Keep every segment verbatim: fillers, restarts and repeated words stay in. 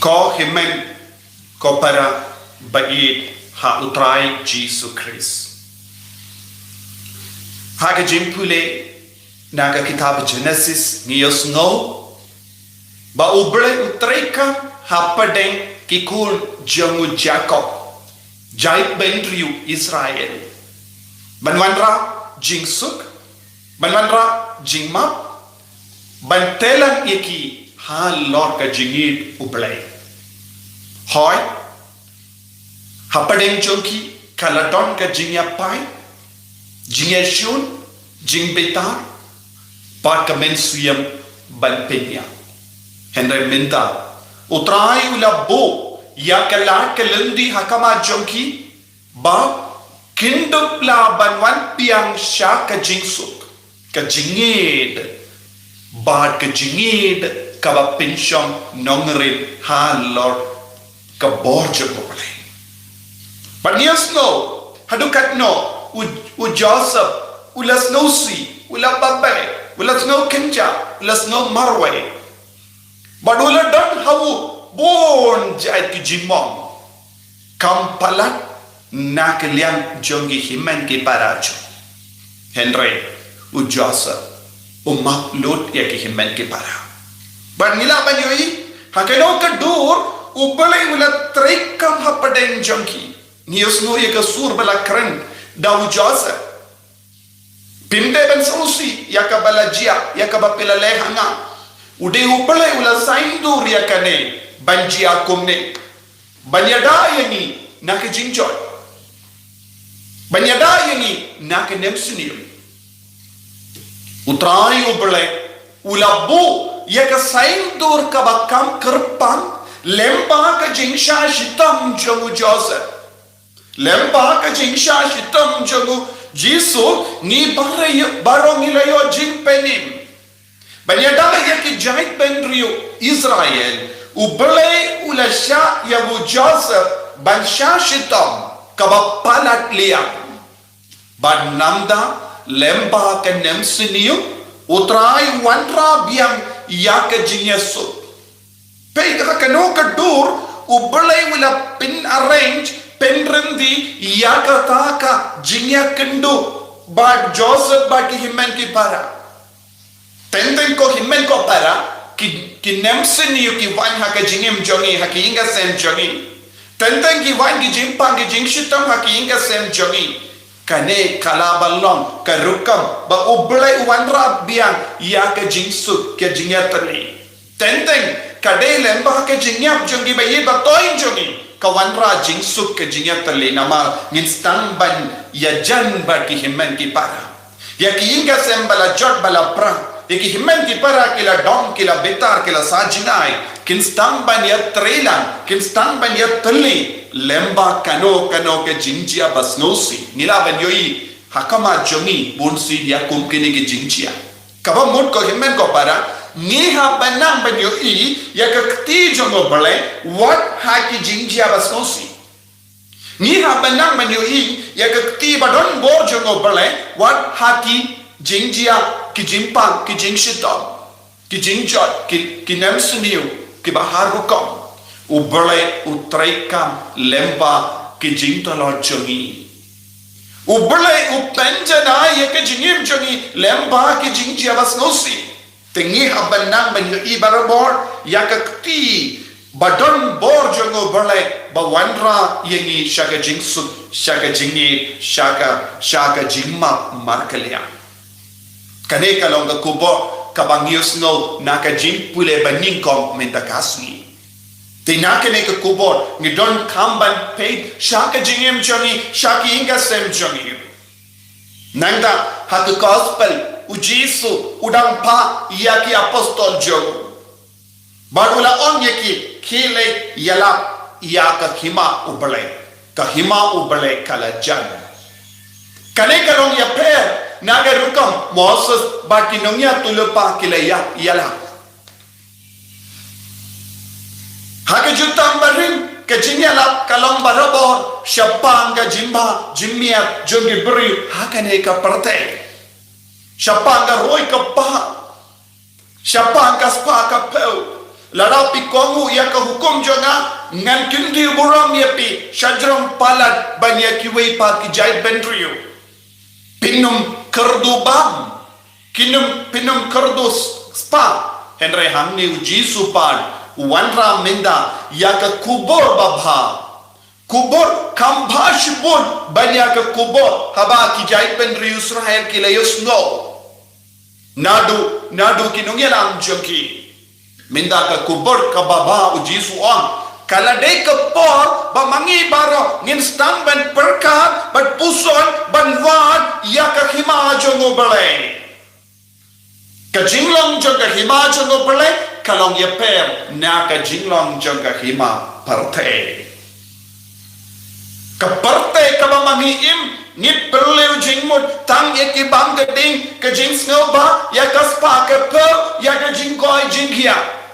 Ko hynmen ko para ba ïeit ha U Trai Jisu Khrist. Ha ka jingpule na ka kitab Genesis ngi ïohsngew ba U Blei u treikam hapdeng ki khun jong u Jakob, jaitbynriew Israel, ban wanrah jingsuk, ban wanrah jingmap, ban tei lang ïa ki halor ka jingïeit U Blei. Hooid, hapdeng jong ki ka la don ka jingïapai, jingïashun, jingbitar, bad ka mynsiem ban pynïap. Hynrei mynta U Trai u la buh ïa ka lad ka lynti ha khmat jong ki, ba kin dup lah ban wan biang sha ka jingsuk, ka jingïeit, bad ka jingïeit kaba pynshong nongrim halor ka bor jong U Blei. Bad ngi ïohsngew haduh katno u, u Joseph u la sngewsih, u la babe, u la sngew kynjah, u la sngew marwei. Bad u la don ha u bun jait ki jingmong, kam palat na ka liang jong ki hynmen ki para jong u. Hynrei u Joseph u map lut ïa ki hynmen ki para. Bad ngi lah ban ïohi ha kano ka dur U Blei u la treikam hapdeng jong ki. Ngi ïohsngew ïa ka sur ba la kren da u Joseph: Phim dei ban sngewsih ïa kaba la jia, ïa kaba phi la leh ha nga. U dei U Blei u la saiñdur ïa kane ban jia kumne, ban ïada ïa ngi na ka jingjot, ban ïada ïa ngi na ka nemsniew. U Trai U Blei u la buh ïa ka saiñdur kaba kam kyrpang lem bad ka jingshah shitom jong u Joseph. Lem bad ka jingshah shitom jong u Jisu, ngi baroh, baroh ngi la ïoh jingpynim. Ban ïada ïa ki jaitbynriew Israel, U Blei u la shah ïa u Joseph ban shah shitom kaba palat liang. Bad namar lem bad ka nemsniew, U Trai u wanrah biang ïa ka jingïasuk. Peit ha kano ka dur U Blei u la pyn-arrange, pynryndi ïa kata ka jingïakynduh bad Joseph bad ki hynmen ki para. Teng teng ko hynmen ko para, ki, ki nemsniew ki wan ha ka jingim jong ngi, ha ki ïing ki sem jong ngi. Teng teng ki wan ki jingpang ki jingshitom ha ki ïing ki sem jong ngi. Kane ka lah ban long ka rukom ba U Blei u wanrah biang ïa ka jingsuk, ka jingïatylli. Teng teng ka dei lem bad ka jingïap jong ki ba ïeit ba thoiñ jong ngi, ka wanrah jingsuk, ka jingïatylli, namar ngin sdang ban ïajan bad ki hynmen ki para. Ïa ki ïing ki sem ba la jot ba la pra, ïa ki hynmen ki para ki la dom, ki la bitar, ki la sah jngai, kin sdang ban ïatreilang, kin sdang ban ïatylli lem bad kano kano ka jingjia ba sngewsih. Ngi lah ban ïohi ha khmat jong ngi bun sien ïa kum kine ki jingjia. Kaba mut ko hynmen ko para, ngi hap ban nang ban ïohi ïa ka kti jong U Blei wat ha ki jingjia ba sngewsih. Ngi hap ban nang ban ïohi ïa ka kti ba don bor jong U Blei wat ha ki jingjia, ki jingpang, ki jingshitom, ki jingjot, ki, ki nemsniew, kiba har rukom. U Blei u treikam lem bad ki jingtlot jong ngi. U Blei u pynjanai ïa ka jingim jong ngi lem bad ki jingjia ba sngewsih. Te ngi hap ban nang ban ïohi barabor ïa ka kti ba don bor jong U Blei ba wanrah ïa ngi sha ka jingsuk, sha ka jingïeit, sha ka, sha ka jingmap markylliang. Kane ka long ka khubor kaba ngi ïohsngew na ka jingpule ba nyngkong mynta ka sngi. Te na kane ka khubor ngi donkam ban peit sha ka jingim jong ngi, sha ki ïing ki sem jong ngi. Nangta ha ka gospel, u Jisu u dang phah ïa ki apostol jong u. Bad u la ong ïa ki, khie leit ïalap ïa ka hima U Blei. Ka hima U Blei ka la jan. Kane ka long ïapher na ka rukom Moses bad ki nongïathuhlypa ki la ïap ïalap. Ha ka jutang barim, ka jingïalap ka long barabor shaphang ka jingbha jingmiat jong ki briew ha kane ka pyrthei. Shaphang ka roi ka phah, shaphang ka spah ka phew, Lada phi kohnguh ïa ka hukum jong nga, ngan kyntiew burom ïa phi shajrong palat ban ïa kiwei pat ki jaitbynriew. Phin ym kyrduh bam, phin ym, phin ym kyrduh spah. Hynrei hangne u Jisu pat u wanrah mynta ïa ka khubor babha. Khubor kham bha shibun ban ïa ka khubor haba ki jaitbynriew Israel ki la ïohsngew naduh, naduh ki nongïalam jong ki. Mynta ka khubor kaba bha, u Jisu u ong, ka la dei ka por ba ma ngi baroh ngin sdang ban pyrkhat, ban puson, ban wad ïa ka hima jong U Blei. Ka jinglong jong ka hima jong U Blei ka long ïapher na ka jinglong jong ka hima pyrthei. Ka pyrthei kaba ma ngi im, ngi pynliew jingmut tang ïa ki bam ka ding, ka jingsngewbha, ïa ka spah ka phew, ïa ka jingkoit jingkhiah.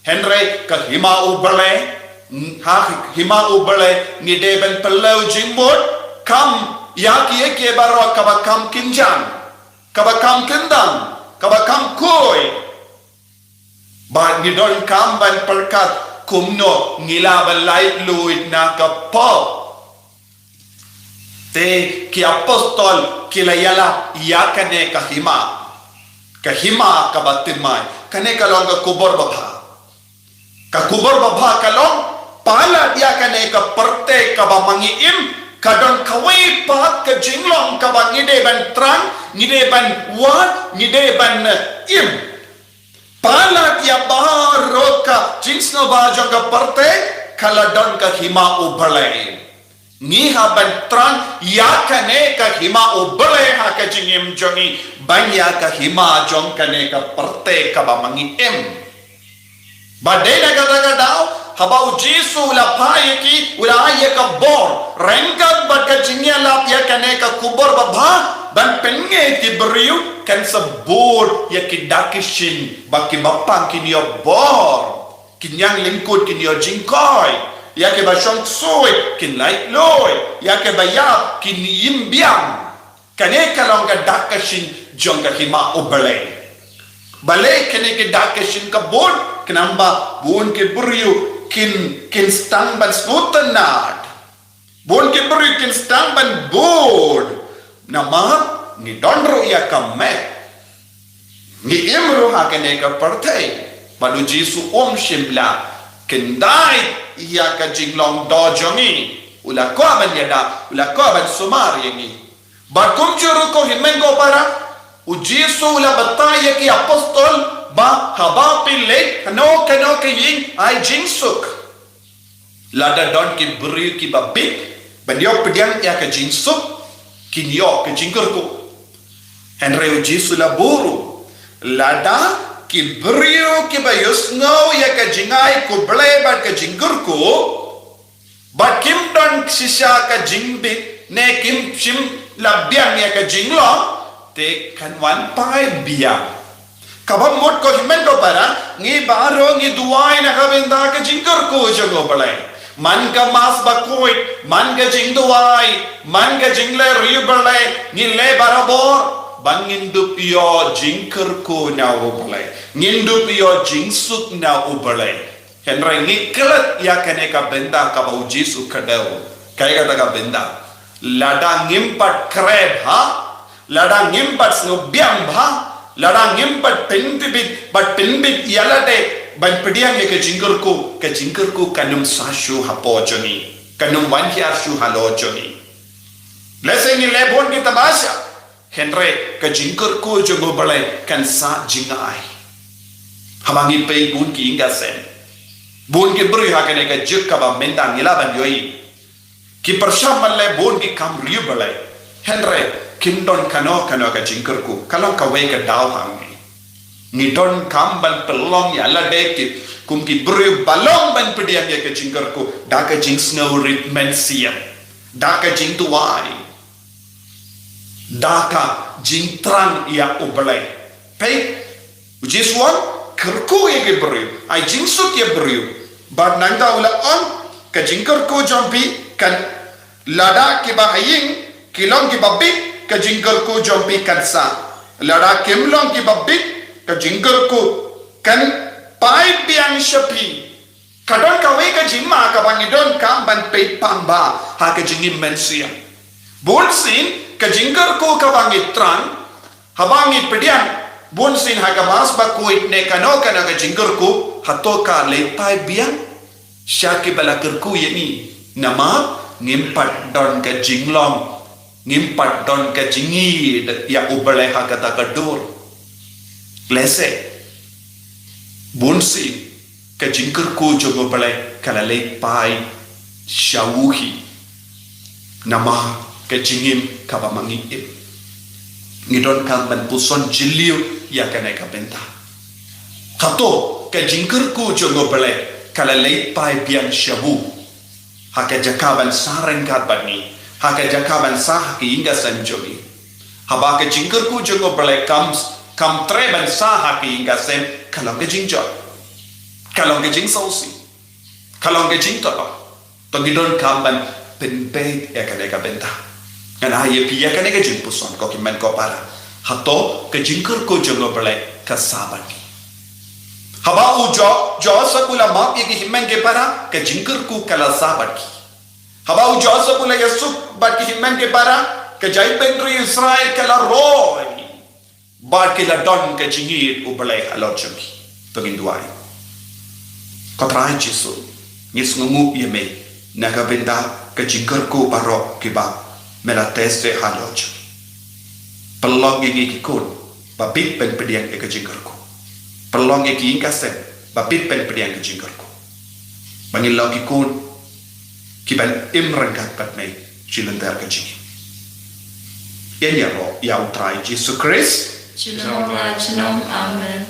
Hynrei ka hima U Blei, ha hima U Blei ngi dei ban pynliew jingmut kham ïa kiei kiei baroh kaba kham kynjang, kaba kham kyndang, kaba kham khuid. Bad ngi donkam ban pyrkhat kumno ngi lah ban laitluid na ka pop. Te ki apostol ki la ïalap ïa kane ka hima. Ka hima kaba thymmai. Kane ka long ka khubor babha. Ka khubor babha ka long, palat ïa kane ka pyrthei kaba ma ngi im, ka don kawei pat ka jinglong kaba ngi dei ban thrang, ngi dei ban wad, ngi dei ban, eh, im. Palat ïa baroh ka jingsngewbha jong ka pyrthei, ka la don ka hima U Blei. Ngi hap ban thrang ïa kane ka hima U Blei ha ka jingim jong ngi, ban ïa ka hima jong kane ka pyrthei kaba ma ngi im. Bad dei na kata ka daw, haba u Jisu u la phah ïa ki, u la ai ïa ka bor ryngkat bad ka jingïalap ïa kane ka khubor babha, ban pynneh ïa ki briew, kan sa bud ïa ki dak ki shin, ba ki bapang kin ïoh bor. Ki ñianglyngkut kin ïoh jingkoit. Ïa ki ba shong ksuid kin laitluid. Ïa ki ba ïap kin im biang. Kane ka long ka dak ka shin jong ka hima U Blei. Balei kane ka dak ka shin ka bud? Khnang ba bun ki briew kin, kin sdang ban sngewtynnad. Bun ki briew kin sdang ban bud. Namar ngi don ruh ïa ka met. Ngi im ruh ha kane ka pyrthei. Bad u Jisu um shym la kyntait ïa ka jinglong doh jong ngi. U la kwah ban ïada, u la kwah ban sumar ïa ngi. Bad kumjuh ruh ko hynmen ko para, u Jisu u la batai ïa ki apostol ba haba phi leit kano kano ka ïing, ai jingsuk. Lada don ki briew ki ba bit ban ïoh pdiang ïa ka jingsuk, kin ïoh ka jingkyrkhu. Hynrei u Jisu u la buh ruh, lada ki briew ki ba ïohsngew ïa ka jingai khublei bad ka jingkyrkhu, bad kim don shisha ka jingbit, ne kim shym la biang ïa ka jinglong, te kan wan phai biang. Kaba mut ko hynmen ko para, ngi baroh ngi duwai na ka bynta ka jingkyrkhu jong U Blei. Man ka Mass bakhuid, man ka jingduwai, man ka jingleh riewblei, ngi leh barabor, ba ngin dup ïoh jingkyrkhu na U Blei. Ngin dup ïoh jingsuk na U Blei. Hynrei ngi klet ïa kane ka bynta kaba u Jisu u kdew. Kaei kata ka bynta? Lada ngim pat khreh bha, lada ngim pat sngewbiang bha, lada ngim pat pynbit, pat pynbit ïa lade ban pdiang ïa ka jingkyrkhu, ka jingkyrkhu kan ym sah shuh hapoh jong ngi, kan ym wan hiar shuh halor jong ngi. Lehse ngi leh bun ki tamasha, hynrei ka jingkyrkhu jong U Blei kan sah jngai. Haba ngi peit bun ki ïing ki sem, bun ki briew ha kane ka juk kaba mynta ngi lah ban ïohi, ki pyrshang ban leh bun ki kam riewblei, hynrei kim don kano kano ka jingkyrkhu. Ka long kawei ka daw ha ngi. Ngi donkam ban pynlong ïa lade ki, kum ki briew ba long ban pdiang ïa ka jingkyrkhu da ka jingsngewrit mynsiem, da ka jingduwai, da ka jingthrang ïa U Blei. Peit, u Jisu u ong, kyrkhu ïa ki briew, ai jingsuk ïa briew. Bad nangta u la ong, ka jingkyrkhu jong phi kan, lada ki ba ha ïing ki long ki ba bit, ka jingkyrkhu jong phi kan sah. Lada kim long ki ba bit, ka jingkyrkhu kan Phai biang sha phi. Ka don kawei ka jingma kaba ngi donkam ban peit pang bha ha ka jingim mynsiem. Bunsien ka jingkyrkhu kaba ngi thrang, haba ngi pdiang bunsien ha ka Mass Bakhuid ne kano kano ka jingkyrkhu, hato ka leit phai biang sha kiba la kyrkhu ïa ngi? Namar ngim pat don ka jinglong, ngim pat don ka jingïeit ïa U Blei ha kata ka dur. Lehse bunsien ka jingkyrkhu jong U Blei ka la leit phai sha u hi. Namar ka jingim kaba ma ngi im, ngi donkam ban puson jylliew ïa kane ka bynta. Hato ka jingkyrkhu jong U Blei ka la leit phai biang sha u ha ka jaka ban sah ryngkat bad ngi, ha ka jaka ban sah ha ka ïing ka sem jong ngi? Haba ka jingkyrkhu jong U Blei kam, kam treh ban sah ha ka ïing ka sem, ka long ka jingjot, ka long ka jingsngewsih, ka long ka jingtyrwa. To ngi donkam ban pynbeit ïa kane ka bynta. Ngan ai ïa phi ïa kane ka jingpuson, ko hynmen ko para. Hato ka jingkyrkhu jong U Blei ka sah bad ngi? Haba u Jo-, Joseph u la map ïa ki hynmen ki para, ka jingkyrkhu ka la sah bad ki. Haba u Joseph u la ïasuk bad ki hynmen ki para, ka jaitbynriew Israel ka la roi bad ki la don ka jingïeit U Blei halor jong ki. To ngin duwai. Ko Trai Jisu, ngi sngewnguh ïa me na ka bynta ka jingkyrkhu baroh kiba me la test halor jong ngi. Pynlong ïa ngi ki khun ba bit ban pdiang ïa ka jingkyrkhu. Pynlong ïa ki ïing ka sem ba bit ban pdiang ka jingkyrkhu, ba ngin long ki khun kiban im ryngkat bad me shi lynter ka jingim. Ïa kane ruh ïa U Trai Jisu Khrist. Junom la junom. Amen.